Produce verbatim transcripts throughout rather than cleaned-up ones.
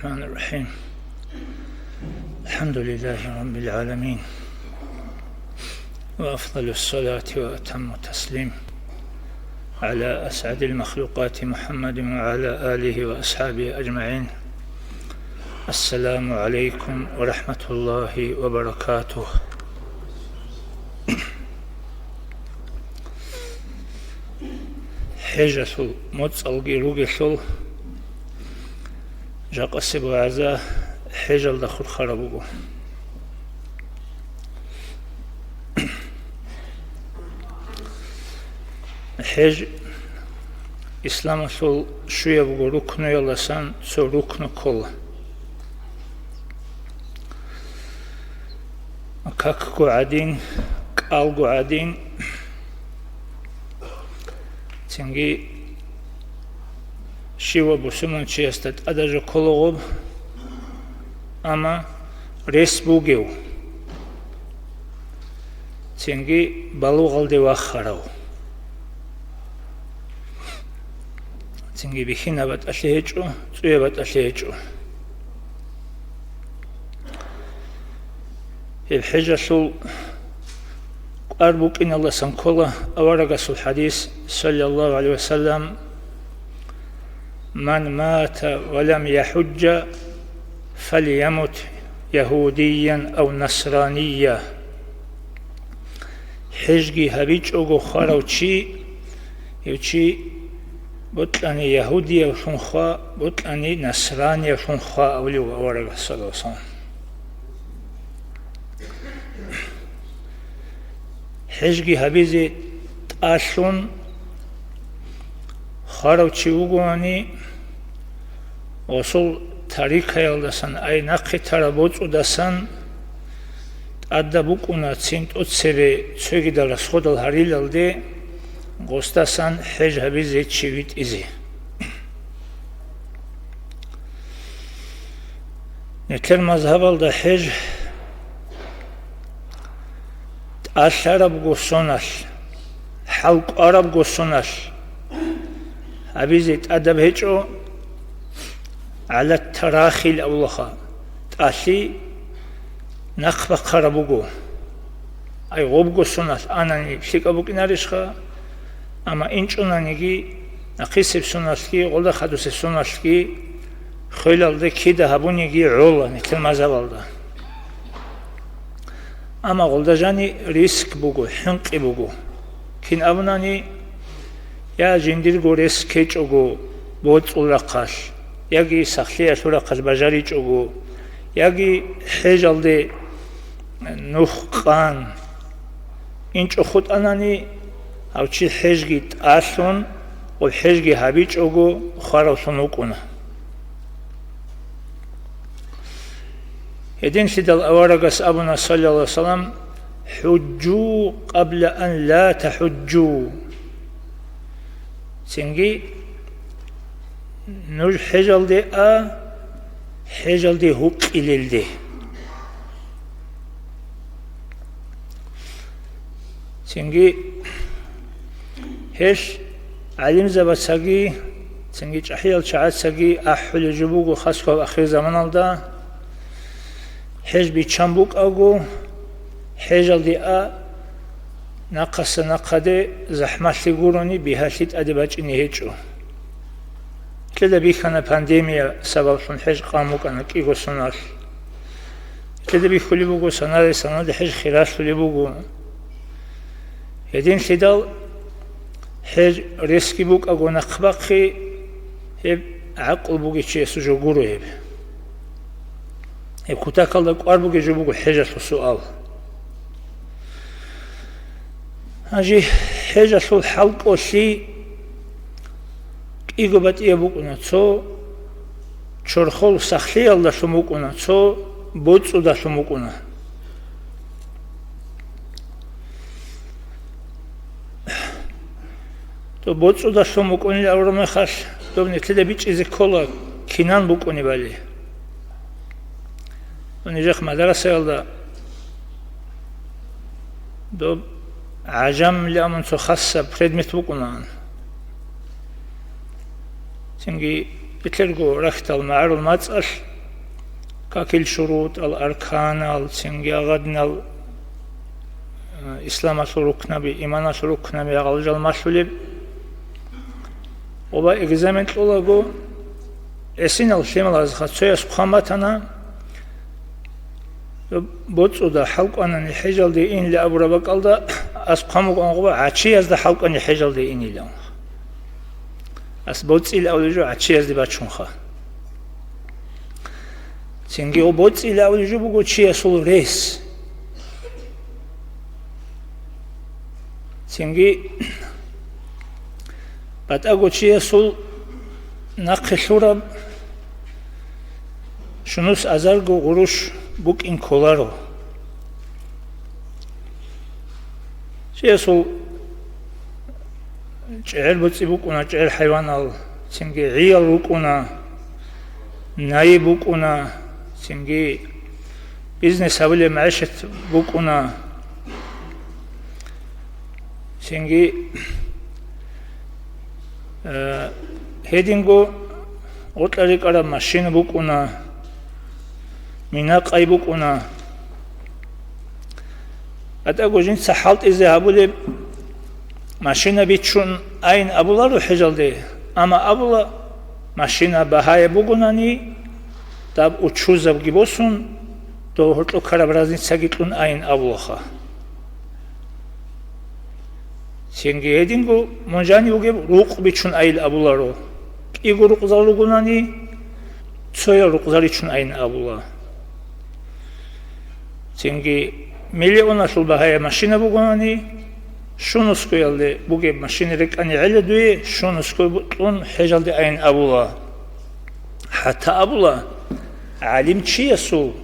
الرحمن الرحيم. الحمد لله رب العالمين. وأفضل الصلاة وأتم التسليم على أسعد المخلوقات محمد وعلى آله وأصحابه أجمعين. السلام عليكم ورحمة الله وبركاته. ХӀежалъул моцӀалги ругелъул жакъасеб вагӀза хӀежалда хурхараб буго. ХӀеж исламалъул щуябго рукнуялдасан цо рукну ккола. Какго гӀадин, кӀалго гӀадин, цинги щивав бусурманчиясда тӀадаб жо кколаго, амма рес бугев, цинги балугъалде вахарав. Цинги бихьинаб батӀалъи гьечӀо, цӀуяб батӀалъи гьечӀо. Гьеб хӀежалъул кӀвар букӀиналдасан ккола аварагасул хӀадис, саллаллагьу гӀалайгьи ва саллам: «Ман мата ва лам яхӀужжа, фалямут ягьудиян ав насраниян». ХӀежги гьабичӀого хварав чи, гьев чи бокьани ягьудиявлъун хва, бокьани насраниявлъун хва, абулев аварагас, саллаллагьу гӀалайгьи ва саллам. ХӀежги гьабизе тӀалъун хварав чи вугони, гъосул тарикаялдасан, ай нахъе тараб боцӀудасан тӀадаб букӀуна цин тӀоцебе цогидал расходал гьарилалде, гъосдасан хӀеж гьабизе чи витӀизе. Нилъер мазгьабалда хӀеж тӀалъарабго соналъ, хӀал кӀварабго соналъ гьабизе тӀадаб гьечӀо, гӀала тарахил абулаха, тӀалъи нахъ бахъараб буго. Ай, гъобго соналъ анани лъикӀаб букӀинарищха? Амма инчӀунаниги, нахъисеб соналъги, гъолда хадусеб соналъги, хвелалде кида гьабуниги гӀола нилъер мазгьабалда. Амма гъолда жани риск буго, хӀинкъи буго. Кин абунани, я жиндирго рес ккечӀого боцӀул рахъалъ, яги сахлъиялъул рахъалъ бажаричӀого, яги хӀежалде нух къан, инчӀо хутӀанани, гьав чи хӀежги тӀалъун ва хӀежги гьабичӀого хваравлъун вукӀуна. Гьединлъидал аварагас абуна, саллаллагьу гӀалайгьи ва саллам: «ХӀужжу къабла ан ла тахӀужжу». Цинги нуж хӀежалде а, хӀежалде гьукъилелде. Цинги гьелъ гӀалимзабацаги, цинги чӀахӀиял чагӀацаги ахӀулеб жо буго, хасго ахирзаманалда хӀеж биччан букӀаго, хӀежалде а, нахъаса нахъаде захӀмалъи гурони бигьалъи тӀаде бачӀине гьечӀо. Нилъеда бихьана пандемия сабаблъун хӀеж къан букӀана кӀиго соналъ. Нилъеда бихьулеб буго, санаде-санаде хӀеж хиралъулеб буго. Гьединлъидал хӀеж ресги букӀаго нахъбахъи, гьеб гӀакълу бугев чиясул жо гуро гьеб. Гьеб кутакалда кӀвар бугеб жо буго хӀежалъул суал. Гьанже хӀежалъул хӀалкӀолъи кӀиго батӀияб букӀуна: цо чорхол сахлъиялдалъун букӀуна, цо боцӀудалъун букӀуна. То боцӀудалъун букӀунел абураб мехалъ, доб нилъеда бичӀчӀизе ккола кинан букӀунебали. Нижехъ мадрасаялда доб гӀажамилан абун цо хасаб предмет букӀунаан. Цинги нилъерго рахьдал магӀарул мацӀалъ какил шурутӀал, арканал, цинги гьагъадинал, э, исламалъул рукнаби, иманалъул рукнаби гьагъал жал малъулеб. Оба экзамен кьолаго, гӀисинал лъималазха цояс хъван батана, боцӀуда хӀалкӀванани хӀежалде инилан абураб бакӀалда, ас хъван буго гъачиязда хӀалкӀвани хӀежалде инилан. Ас боцӀила абулеб жо гӀачиязде бачунха. Цинги гьеб боцӀила абулеб жо буго чиясул рес. Цинги батӀаго чиясул нахъе лъураб щунус азарго гъурущ букӀин кколаро. Чиясул чӀегӀер боцӀи букӀуна, чӀегӀер хӀайванал, цинги гӀиял рукӀуна, найи букӀуна, цинги бизнес гьабулеб магӀишат букӀуна, цинги, э, гьединго гъоркьа рикӀкӀараб машина букӀуна, мина-къай букӀуна. БатӀаго жинца хӀалтӀизе гьабулеб, машина бичун айин абуларо хӀежалде, амма абула, машина багьаяб бугонани, даб учузабги босун, дов гьоркьо ккараб разницаги кьун айин абулаха. Цинги гьединго мун жанив вугеб рукъ бичун айин абуларо. КӀиго рукъзал ругонани, цоял рукъзал ричун айин абула. Цинги миллионалъул багьаяб машина бугонани, щунусгоялде бугеб машина рекӀани гӀела дуе, щунусго кьун хӀежалде айин абула. ХӀатта абула, гӀалимчиясул,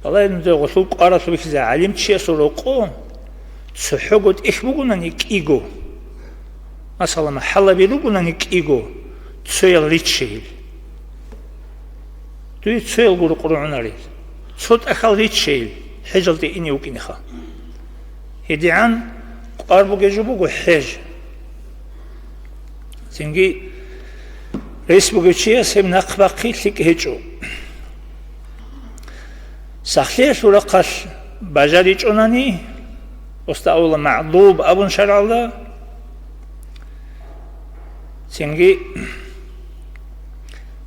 балагье нужее гъолъул кӀваралъуб бихьизе, гӀалимчиясул рокъо цохӀого тӀехь бугонани кӀиго, масала, хӀалаби ругонани кӀиго, цоял риччейил. Дуе цоялго рукъ ругӀунарел, цо тӀахьал риччейил, хӀежалде ине вукӀинеха. ГьедигӀан кӀвар бугеб жо буго хӀеж. Цинги рес бугев чияс гьеб нахъ бахъи лъикӀ гьечӀо. Сахлъиялъул рахъалъ бажаричӀонани, осда авула магӀдуб абун шаргӀалда, цинги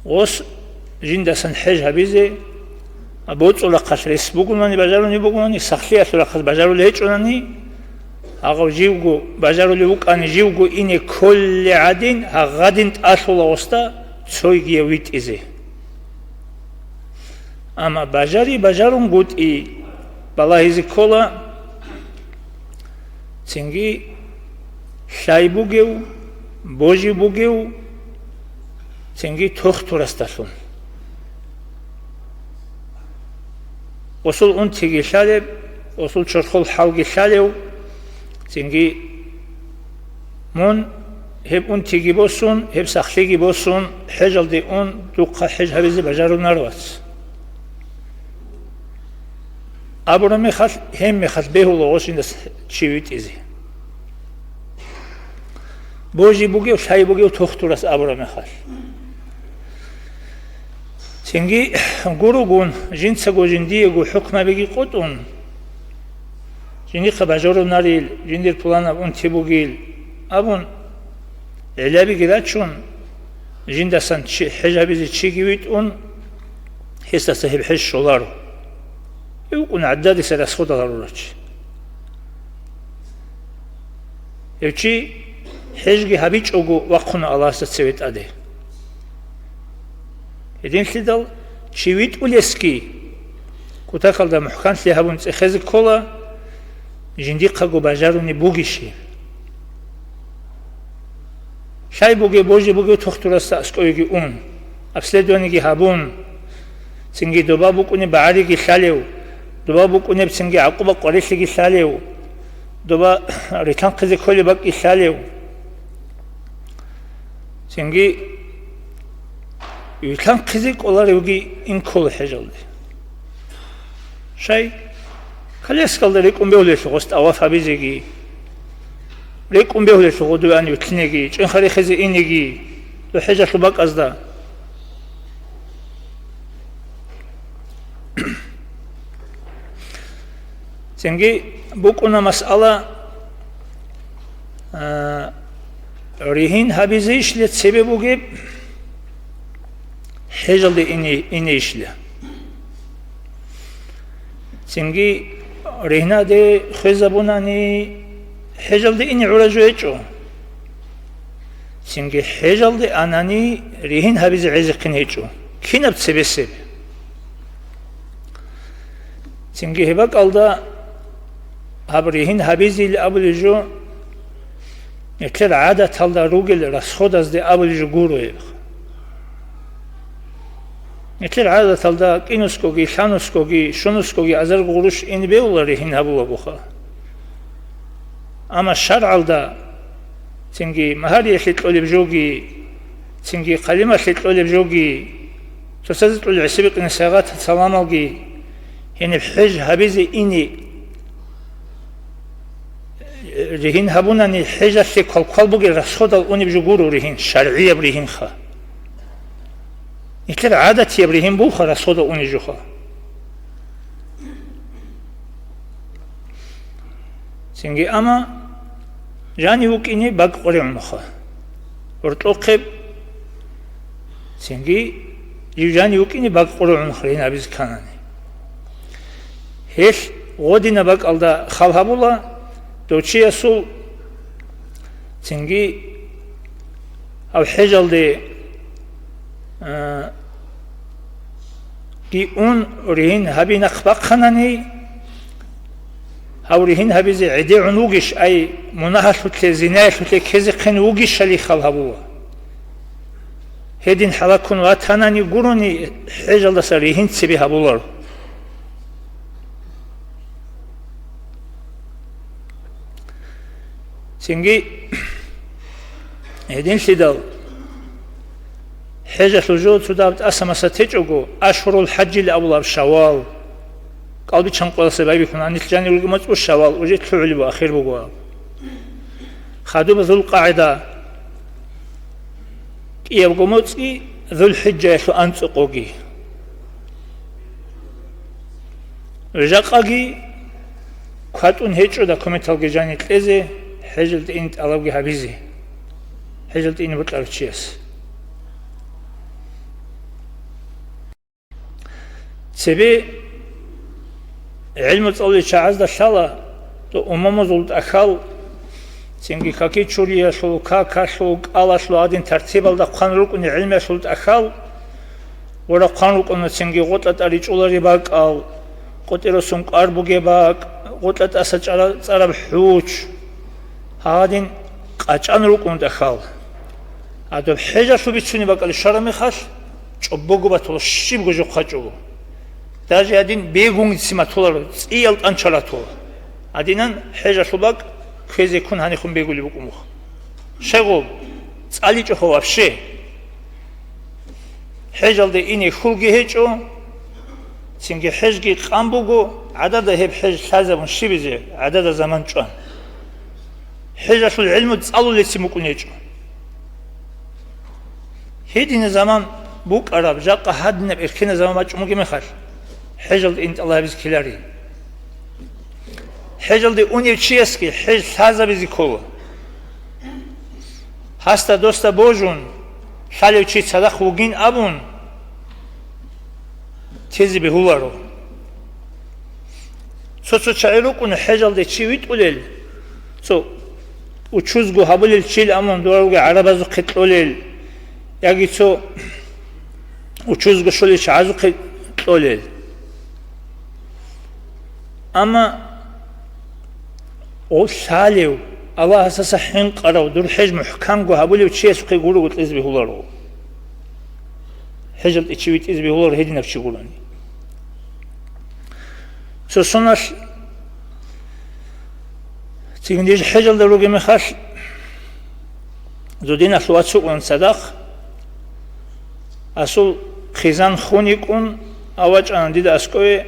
гъос жиндасан хӀеж гьабизе, боцӀул рахъалъ рес бугунани, бажаруни бугунани, сахлъиялъул рахъалъ бажарули гьечӀонани, гьагъав живго бажарули вукӀани, живго ине кколей гӀадин, гьагъадин тӀалъула гъосда цойгияв витӀизе. Амма бажари-бажарунгутӀи балагьизе ккола, цинги лъай бугев, божи бугев, цинги тохтурасдалъун. Осул унтиги лъалеб, осул чорхол хӀалги лъалев, цинги мун гьеб унтиги босун, гьеб сахлъиги босун, хӀежалде ун, духъа хӀеж гьабизе бажарунар, вац. Абураб мехалъ, гьеб мехалъ бегьула гъос жиндас чи витӀизе. Божи бугев, лъай бугев тохтурас абураб мехалъ. Цинги гуругун, жинцаго жиндиего хӀукмабиги къотӀун, жиндихъа бажарунарил, жиндир пуланаб унти бугил абун, гӀелабиги рачун, жиндасан чи, хӀеж гьабизе чиги витӀун, гьесдаса гьеб хӀеж щоларо. Гьев вукӀун гӀададиса расходал гьарурав чи. Гьев чи хӀежги гьабичӀого вахъуна Аллагьасда цеве тӀаде. Гьединлъидал чи витӀулесги кутакалда мухӀканлъи гьабун цӀехезе ккола, жиндихъаго бажаруни бугищи. Лъай бугев, божи бугев тухтурасда аскӀовеги ун, обследованиеги гьабун, цинги доба букӀунеб багӀариги лъалев, доба букӀунеб цинги гӀакъуба къварилъиги лъалев, доба рилъанхъизе кколеб бакӀги лъалев. Цинги вилълъанхъизе кӀоларевги ин ккола хӀежалде. Щай? Коляскалда рекӀун бегьулелъул гъос тӀаваф гьабизеги, рекӀун бегьулелъул гъодуян вилълъинеги, чӀинха рехизе инеги, дов хӀежалъул бакӀазда. Цинги букӀуна масъала, а, ригьин гьабизейищ цебе бугеб хӀежалде ине-, инейищ? Цинги ригьнаде хвезабунани, хӀежалде ине гӀура жо гьечӀо. Цинги хӀежалде анани, ригьин гьабизе гӀезехъин гьечӀо. Кинаб цебесеб? Цинги гьеб бакӀалда гьаб ригьин гьабизейилан абулеб жо, нилъер гӀадаталда ругел расходазде абулеб жо гуро гьеб. Нилъер гӀадаталда кӀинусгоги, лъанусгоги, щунусгоги азарго гъурущ ине бегьула ригьин гьабулагоха. Амма шаргӀалда цинги магьариялъе кьолеб жоги, цинги хъалималъе кьолеб жоги, цоцазе кьолеб гӀисабикъинаб сайгъат-саламалги, гьениб хӀеж гьабизе ине, ригьин гьабунани, хӀежалъе квалквал бугел расходал унеб жо гуро ригьин, шаргӀияб ригьинха. Нилъер гӀадатияб ригьин бугоха расходал унеб жоха. Цинги амма жанив вукӀине бакӀ къваригӀунха. Гьоркьохъеб цинги жив жанив вукӀине бакӀ къваригӀунха ригьин гьабизе кканани. Гьелъ гъодинаб бакӀалда хал гьабула, дов чиясул цинги гьав хӀежалде, а, ги ун ригьин гьаби нахъ бахъанани, гьав ригьин гьабизе гӀедегӀун вугищ, ай мунагьалъулъе, зинаялъулъе ккезехъин вугищали хал гьабула. Гьедин хӀалаккун ватанани гурони, хӀежалдаса ригьин цебе гьабуларо. Цинги гьединлъидал хӀежалъул жо цо дагьаб тӀаса-маса течӀого, ашгьурул хӀажжил абулаб шаввал, кӀалбиччан къоялъ байбихьун гьанилъ жанир ругеб моцӀ буго шаввал, уже лъугӀулеб ахир буго аб. Хадуб зулкъагӀида, кӀиябго моцӀги, зулхӀиджаялъул анцӀукъоги. Жакъаги кватӀун гьечӀо документалги жанир кьезе, хӀежалде ине тӀалабги гьабизе, хӀежалде ине бокьарав чияс. Цебе гӀелму цӀалулел чагӀазда лъала, то умумузул тӀахьал, цинги каки чуриялъул, какалъул, кӀалалъул гьадин тартибалда хъван рукӀуни гӀелмиялъул тӀахьал, гъура хъван рукӀуна цинги гъотӀа тӀаричӀулареб бакӀал, къотӀи росун кӀвар бугеб бакӀ, гъотӀа тӀаса чӀара-, цӀараб хӀуч. Гьадин къачӀан рукӀун тӀахьал. Гьадаб хӀежалъул бицунеб бакӀалде щвараб мехалъ, чӀобого батула, щибго жо хъвачӀого. Даже гьадин бегунги циматуларо, цӀиял тӀанча ратула. Гьадинан хӀежалъул бакӀ кквезе ккун гьанихун бегулеб букӀун буго. Щайгу, цӀаличӀого вообще. ХӀежалде ине хьулги гьечӀо, цинги хӀежги къан буго, гӀадада гьеб хӀеж лъазабун щибизе гӀадада заман чӀван. ХӀежалъул гӀилму цӀалулецин букӀун гьечӀо. Гьединаб заман букӀараб, жакъа гьадинаб эркенаб заман бачӀун бугеб мехалъ, хӀежалде ине тӀалабизе ккеларин. ХӀежалде унев чиясги хӀеж лъазабизе ккола. Гьасда досда божун, лъалев чи цадахъ вугин абун, тезе бегьуларо. Цо-цо чагӀи рукӀуна хӀежалде чи витӀулел, цо учузго гьабулел чил амун дора ругел гӀарабазухъе кьолел, яги цо учузго щолел чагӀазухъе кьолел. Амма гъо лъалев, Аллагьасаса хӀинкъарав, дур хӀеж мухӀкамго гьабулев чиясухъе гурого кьезе бегьуларо. ХӀежалде чи витӀизе бегьуларо гьединав чи гурони. Цо соналъ цигиндеж хӀежалда ругеб мехалъ, Зудиналъул вац вукӀун цадахъ, асул хъизан хун йикӀун, авачӀана дида аскӀове,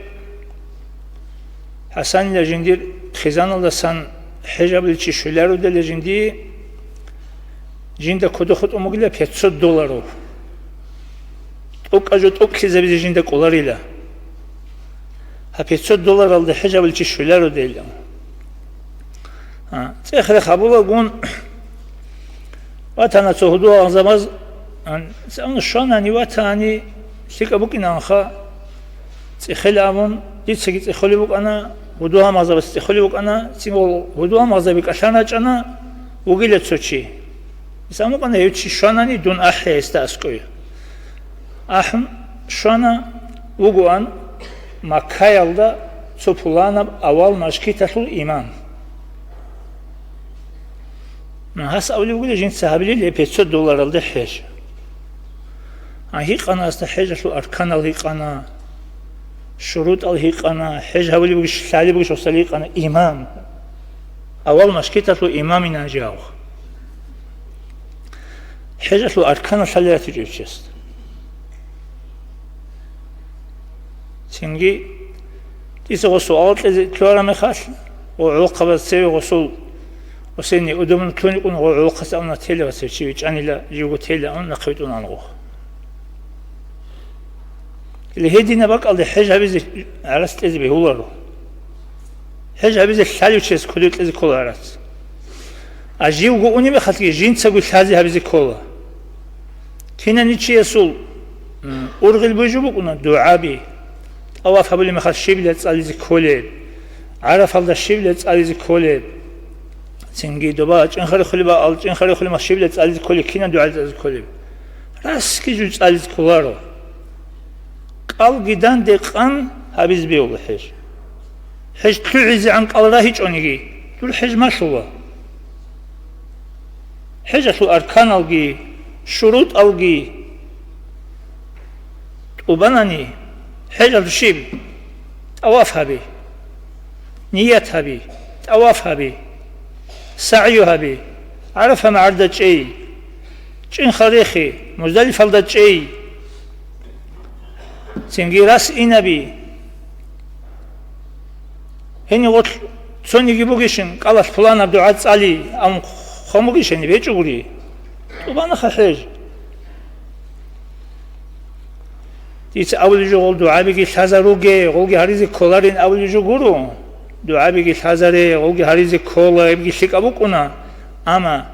ХӀасанила жиндир хъизаналдасан хӀежабиличи щвелародали жиндие, жинда кодо хутӀун бугила пятьсот долларов. ТӀокӀа жо тӀокӀлъизабизе жинда кӀоларила. Гьа, пятьсот долларалда хӀеж гьабулев чи щвелародейилан. А, цӀех-рех гьабулагун, ватана цо гьудул-гьалмагъзабаз, а, цӀалун щванани ватани, лъикӀаб букӀинанха, цӀехел абун, дицаги цӀехолеб букӀана, гьудул-гьалмагъзабаца цӀехолеб букӀана, цинги гьудул-гьалмагъзаби кӀалъан рачӀана, вугила цо чи. Гьес абун букӀана, гьев чи щванани, дун ахӀе гьесда аскӀове. АхӀун щвана, вугоан Маккаялда цо пуланаб авал мажгиталъул имам. Гьас абулеб бугила жинца гьабилел гьеб пятьсот долларалда хӀеж. А, гьикъана гьасда хӀежалъул арканал, гьикъана шурутӀал, гьикъана хӀеж гьабулеб бугищ, лъалеб бугищ гьасда, гьикъана имам. Авал мажгиталъул имамин гьанже гьав. ХӀежалъул арканал лъалел ратичӀев чиясда. Цинги дица гъосул авал кьезе лъугьараб мехалъ, гъо гӀолохъабаз цеве гъосул осенний удобно ккун йикӀун, гъо гӀолохъас абуна, тела ва цев чи вичӀанила, живго тела абун, нахъе витӀун ан гъо. Гьединаб бакӀалде хӀеж гьабизе гӀарац кьезе бегьуларо. ХӀеж гьабизе лъалев чияс кодобе кьезе ккола гӀарац. А живго унеб мехалъги жинцаго лъазе гьабизе ккола. Кинани чиясул, м, ургъел буйжу букӀуна дугӀаби, тӀаваф гьабулеб мехалъ щибила цӀализе кколеб, ГӀарафалда щибила цӀализе кколеб, цинги доба чӀинхари хулеб, ал чӀинхари хулеб мехалъ щибила цӀализе кколеб, кинаб дугӀа цӀализе кколеб. Расги жуй цӀализе кколаро. КӀалги данде къан гьабизе бегьула хӀеж. ХӀеж лъугӀизегӀан кӀал рагьичӀониги, дур хӀеж малъула. ХӀежалъул арканалги, шурутӀалги тӀубанани, хӀежалъул щиб? ТӀаваф гьабе. Ният гьабе, тӀаваф гьабе, сагӀю гьабе, ГӀарафа магӀарда чӀей, чӀинхал рехе, Муздалифалда чӀей, цинги рас инаби. Гьенив гъорлъ цониги бугищин, кӀалалъ пуланаб дугӀа цӀали, амма хъван бугищин, гьениб гьечӀогури. ТӀубанаха хӀеж. Дица абулеб жо, гъол дугӀабиги лъазаруге, гъолги гьаризе кколарин абулеб жо гуро. ДугӀабиги лъазаре, гъолги гьаризе ккола, гьебги лъикӀаб букӀуна. Амма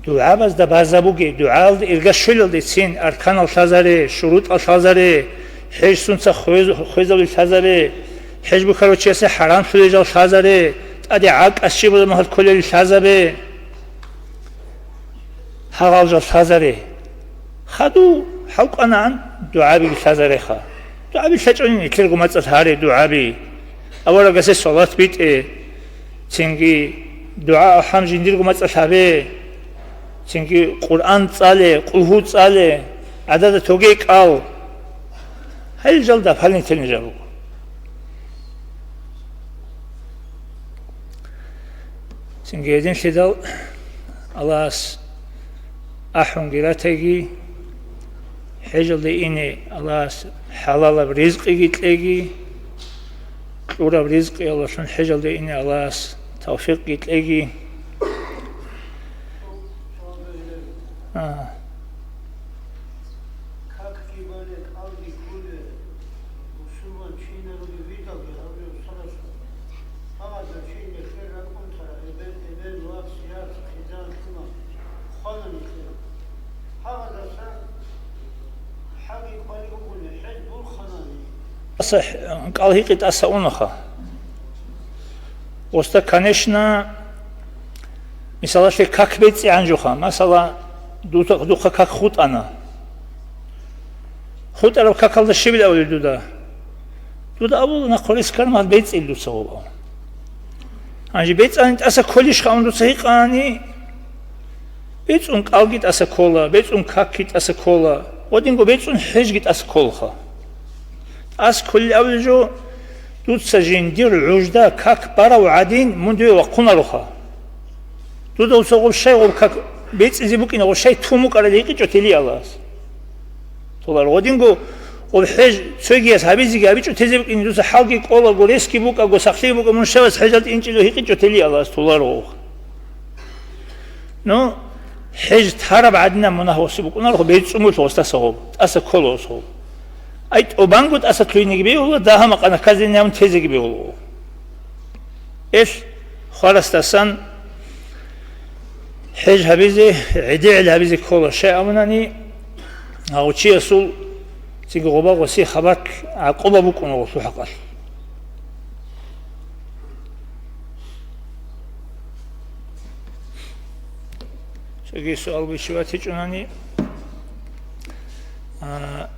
дугӀабазда базабуге, дугӀаялда ирга щвелалдецин арканал лъазаре, шурутӀал лъазаре, хӀеж сунца хвез-, хвезабулел лъазаре, хӀеж бухьарав чиясе хӀарамлъулел жал лъазаре, тӀаде гӀакӀас щибазда магьур кколел лъазабе. Гьагъал жал лъазаре. Хадув хӀалкӀванагӀан дугӀабиги лъазареха. ДугӀаби лъачӀонин, нилъерго мацӀалъ гьаре дугӀаби. Аварагасе салат битӀе. Цинги дугӀа-алхӀам жиндирго мацӀалъ гьабе. Цинги Къуръан цӀале, къулгьу цӀале. ГӀадада тоге кӀал. Гьел жал дополнительный жал руго. Цинги гьединлъидал Аллагьас ахӀунги ратаги, хӀежалде ине Аллагьас хӀалалаб ризкъиги кьеги, кьураб ризкъиялдалъун хӀежалде ине Аллагьас тавфикъги кьеги. А. Какги бале, кӀалги кколе, бусурманчинароги видалги гьавре устарасул. Гьагъазда чи нехер ракӀун тара, эбел, эбел, вацал, яц, хъизан, лъимал хвана нехер. Гьагъаздаса хӀалги кӀвали бугони, хӀеж бурханани. Аса хӀ-, кӀал гьикъи тӀаса унаха. Оста, конечно, мисалалъе, как бецӀигӀан жоха. Масала, дуца-, духъа как хутӀана. ХутӀараб какалда щибил абулел дуда? Дуда абула, нахъварес ккармал бецӀил дуца гъоб. Гьанже бецӀани тӀаса кколищха абун дуца гьикъани, бецӀун кӀалги тӀаса ккола, бецӀун какги тӀаса ккола, гъодинго бецӀун хӀежги тӀаса кколаха. ТӀаса кколел абулел жо, дуца жиндир гӀужда как барав гӀадин мун дуе вахъунароха. Дуда гъуса гъоб щай гъоб как бецӀизе букӀина, гъоб щай тун букӀарали гьикъичӀо тели Аллагьас. Толар гъодинго гъоб хӀеж цогияс гьабизеги гьабичӀо тезе букӀин, дуца хӀалги кӀолаго, ресги букӀаго, сахлъи букӀа, мун щавас хӀежалде инчӀила гьикъичӀо тели Аллагьас толар гъов. Ну, хӀеж тараб гӀадинаб мунагь гъосе букӀунарго, бецӀумулъ гъостаса гъоб, тӀаса ккола гъос гъоб. Ай, тӀубанго тӀаса лъугьинеги бегьула, дагьа-макъа наказание гьабун тезеги бегьула. Эл хварасдасан хӀеж гьабизе, гӀедегӀел гьабизе ккола, щай абунани, гьав чиясул цинги гъоба-гъоси хабалъ гӀакъуба букӀуна гъолъул хӀакъалъ. Цоги суал бичи батичӀунани, а,